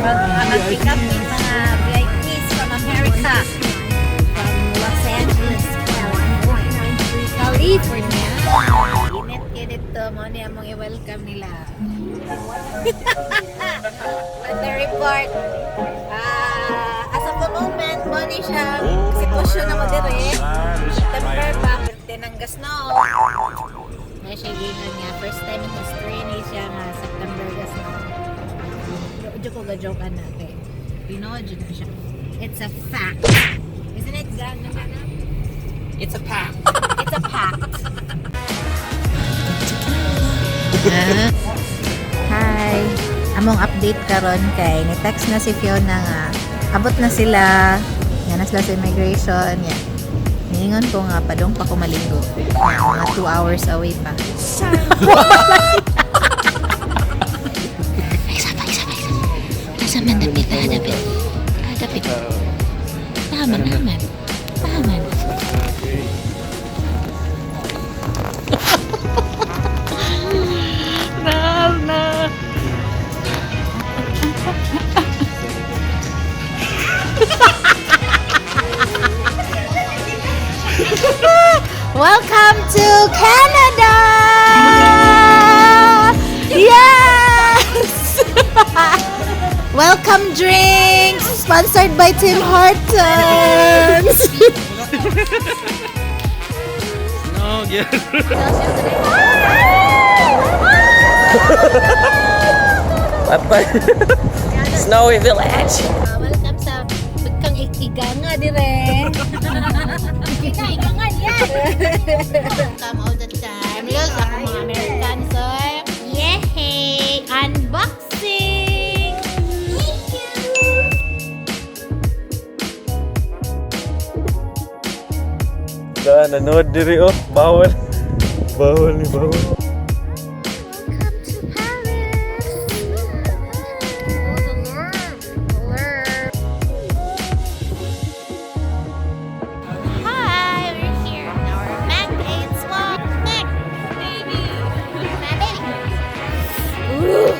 Mag-pick up yung mga VIPs from America. From Los Angeles, California. California. Init kaayo dito. Mao ni among i-welcome nila. Weather report. Ah, as of the moment, mao ni siya sitwasyon na mo dire. September pa, birthday ng ga-snow. May siya giingon nga, first time in history ni siya nga September ga-snow. Joke ko ga-joke na kay tinuod jud na siya. It's a fact. Isn't it, Gan? It's a pack. It's a fact. Hi. Among update karon kay ni text na si Fiona nga abot na sila. Nga na sila sa immigration. Yeah. Niingon ko nga padong pa ko maligo. Yeah, mga 2 hours away pa. Isa pa, isa pa, isa. Nasa man, dapit, ah, dapit. Ah, dapit. Taman, taman. Taman. Na, na. Welcome to Canada! Yes! Welcome drinks sponsored by Tim Hortons. No, yeah. Patay. Snowy Village. Welcome sa pagkang iganga dire. Ika, igangan yan. Welcome all the time. Look, ako mga Americans. Oy. Yay! Unboxing! Thank you! Da, nanood diri oh. Bawal. Bawal ni bawal. Welcome to Paris! Oh, the Louvre. Hi, we're here in our Mac and Swap. Mac, baby. My baby. Ooh.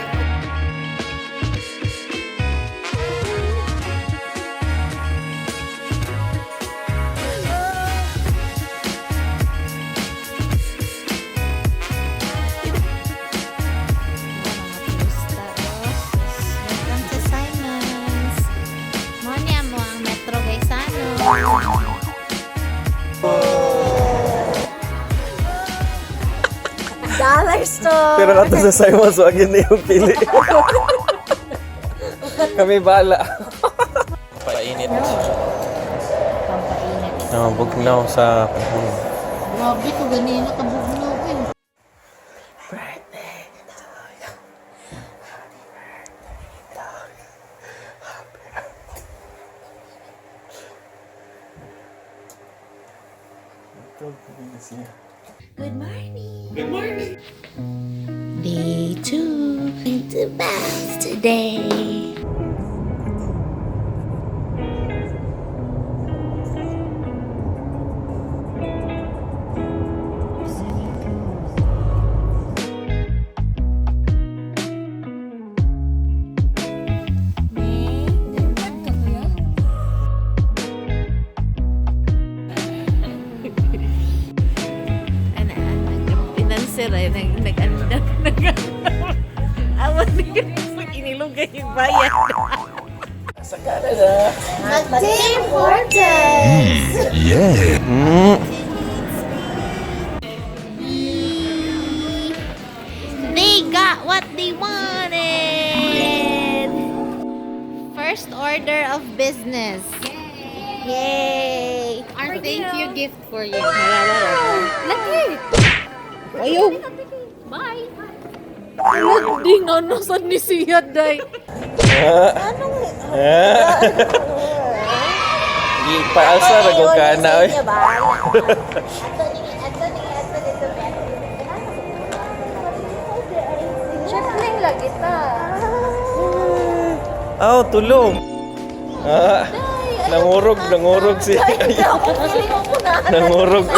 Welcome to Simon's. Mao ni amo ang Metro Gaisano. Dollar store! Pero kato sa Simon, so agad na yung pili. Kami bala. Painit. Pampainit. No, bugnaw sa panahon. Grabe ko ganina kabugnaw eh. Birthday to you. Birthday. Happy birthday. Good morning. Good morning. Day two. Going to bath today. Ano, nag-financier ay nag-andam, nag-andam. Awan ni inilugay yung bayad. Sa Canada. Tim Hortons! Yeah. They got what they wanted. First order of business. Yay! Our thank you gift for you. Lagi! Ayaw! Bye. Di nga nasad ni siya, day. Anong... Ipaalsa ra ko kana oy. Tripling lagi ta. Aw, tulong. Ah, nangurog, nangurog siya. Nangurog.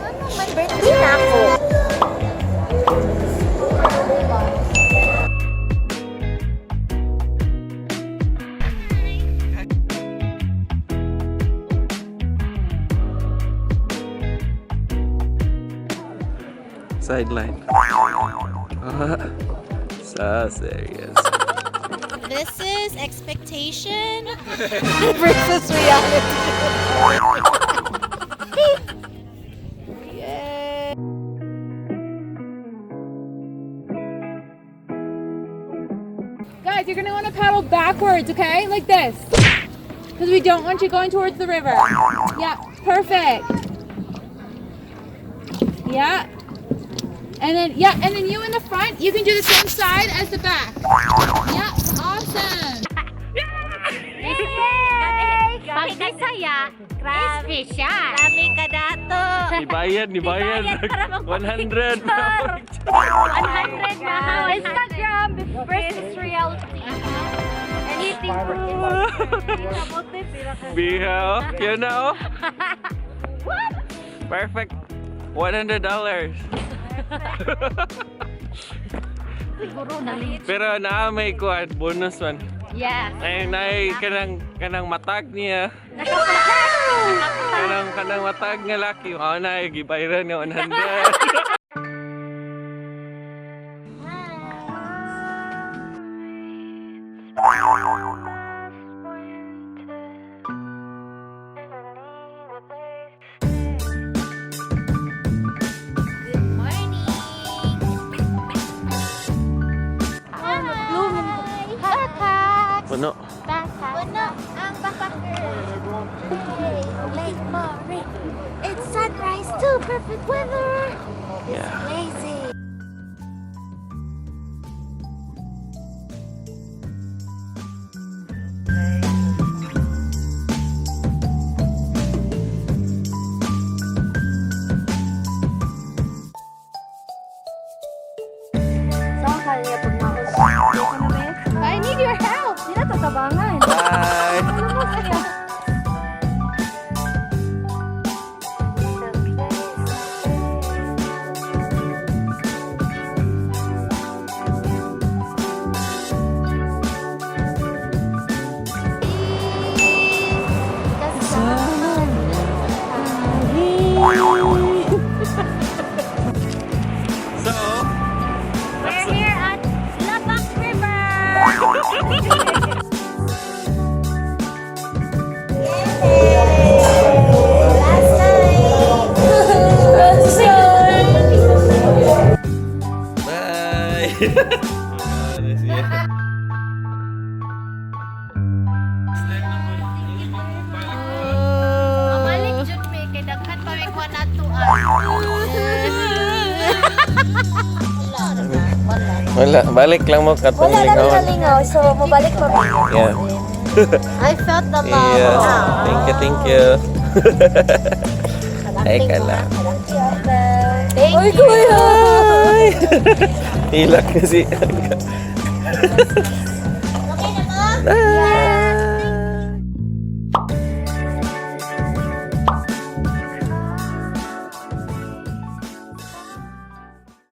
Ano man, birthday na ako. Sideline. Ah, so serious. This is expectation versus reality. Yay! Guys, you're gonna wanna paddle backwards, okay? Like this. Because we don't want you going towards the river. Yeah, perfect. Yeah. And then, yeah, and then you in the front, you can do the same side as the back. Yeah, awesome. Pag Bisaya, espesyal. Kami kadato. Ibayad, nibayad. Ibayad para 100. magpa-picture. 100 na. Instagram versus reality. Anything for Instagram. Biha, oh. Yun na, oh. Perfect. $100. Siguro na. Pero naa may kuan, bonus man. Yes. Ay, nay kanang matag niya. Kanang matag nga laki. Oh, na gibayran nga 100. Good morning. Hi. Backpacks. Puno. Puno ang backpacker. Hey, Lake Murray. It's sunrise too. Perfect weather. Yeah. Amazing. I need your help. Bye. So, We're here at Lapak River. Last night. Bye. Mabalik jud mi kay daghan pa mi kuha nato ah. Wala, balik lang mo katong Wala na lingawan. lingaw, so mabalik pa. Yeah. I felt the love. Yeah. Thank you, thank you. Ay, kala. Thank you. Hi! Hilak kasi. Okay na mo? Bye!